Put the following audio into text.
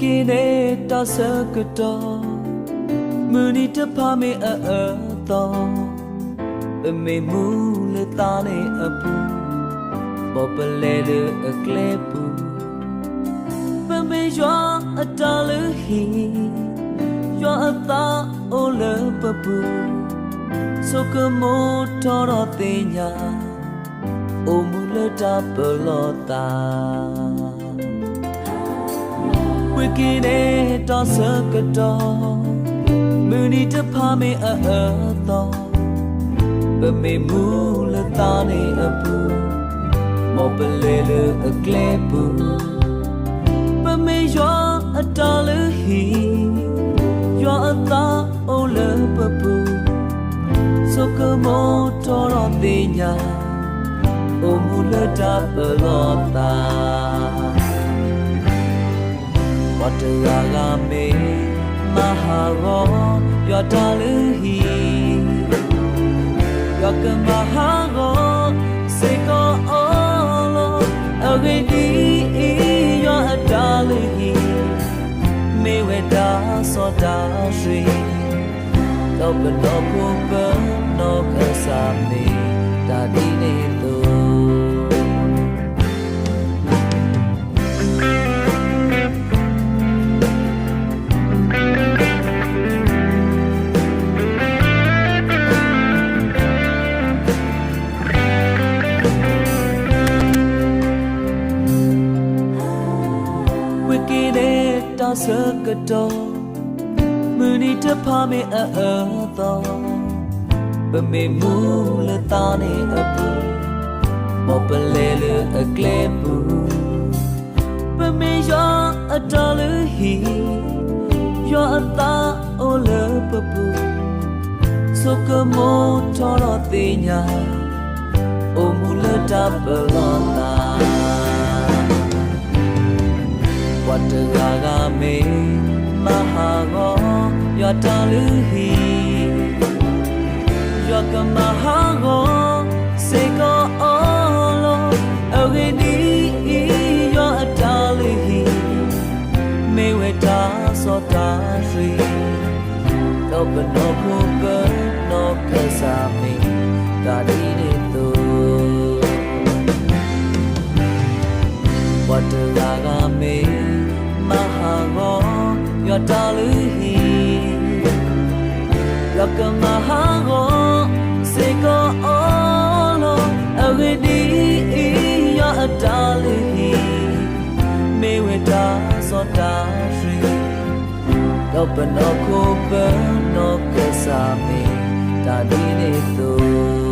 က့ၤန့ၢ်တၢ်ဆၢကတီၢ်, မုၢ်နံၤတဖၣ်မ့ၢ်အအၢအသီ, ပမ့ၢ်မူလၢသးန့ၣ်အပူၤ, ဘီၣ်ပလဲၤလၢအကျဲပူၤ, ပမ့ၢ်ယွၤအတၢ်လုၢ်ဟံၣ်, ယွၤအသးအိၣ်လၢပပူၤ, ဆိကမိၣ်ထီၣ်ဒီးသ့ၣ်ညါ, အိၣ်မူလၢတၢ်ပလီၢ်သး. ပက့ၤန့ၢ်တၢ်ဆၢကတီၢ်, မုၢ်နံၤတဖၣ်မ့ၢ်အအၢအသီ, ပမ့ၢ်မူလၢသးန့ၣ်အပူၤ, ဘီၣ်ပလဲၤလၢအကျဲပူၤ, ပမ့ၢ်ယွၤအတၢ်လုၢ်ဟံၣ်, ယွၤအသးအိၣ်လၢပပူၤ, ဆိကမိၣ်ထီၣ်ဒီးသ့ၣ်ညါ, အိၣ်မူလၢတၢ်ပလီၢ်သး. ပှၤတဂၤဂၤမ့ၢ်မၤဟးဂီၤ ယွၤတၢ်လုၢ်ဟံၣ်, ယွၤကမၤဟးဂီၤစ့ၢ်ကီးအီၤလီၤ. အဂ့ၢ်ဒ်အံၤ, ယွၤအတၢ်လုၢ်ဟံၣ် မ့ၢ်ဝဲတၢ်စီတၢ်ဆှံ, ဒီးပနီၢ်ခိပနီၢ်ကစၢ်မ့ၢ်တၢ်ဒ်န့ၣ်အသိး. ပက့ၤန့ၢ်တၢ်ဆၢကတီၢ်, မုၢ်နံၤတဖၣ်မ့ၢ်အအၢအသီ, ပမ့ၢ်မူလၢသးန့ၣ်အပူၤ, ဘီၣ်ပလဲၤလၢအကျဲပူၤ, ပမ့ၢ်ယွၤအတၢ်လုၢ်ဟံၣ်, ယွၤအသးအိၣ်လၢပပူၤ, ဆိကမိၣ်ထီၣ်ဒီးသ့ၣ်ညါ, အိၣ်မူလၢတၢ်ပလီၢ်သး. ပှၤတဂၤဂၤမ့ၢ်မၤဟးဂီၤ ယွၤတၢ်လုၢ်ဟံၣ်, ယွၤကမၤဟးဂီၤစ့ၢ်ကီးအီၤလီၤ. အဂ့ၢ်ဒ်အံၤ, ယွၤအတၢ်လုၢ်ဟံၣ် မ့ၢ်ဝဲတၢ်စီတၢ်ဆှံ, ဒီးပနီၢ်ခိပနီၢ်ကစၢ်မ့ၢ်တၢ်ဒ်န့ၣ်အသိး. ပှၤတဂၤဂၤမ့ၢ်မၤဟးဂီၤ ယွၤတၢ်လုၢ်ဟံၣ်, ယွၤကမၤဟးဂီၤစ့ၢ်ကီးအီၤလီၤ. အဂ့ၢ်ဒ်အံၤ, ယွၤအတၢ်လုၢ်ဟံၣ် မ့ၢ်ဝဲတၢ်စီတၢ်ဆှံ, ဒီးပနီၢ်ခိပနီၢ်ကစၢ်မ့ၢ်တၢ်ဒ်န့ၣ်အသိး.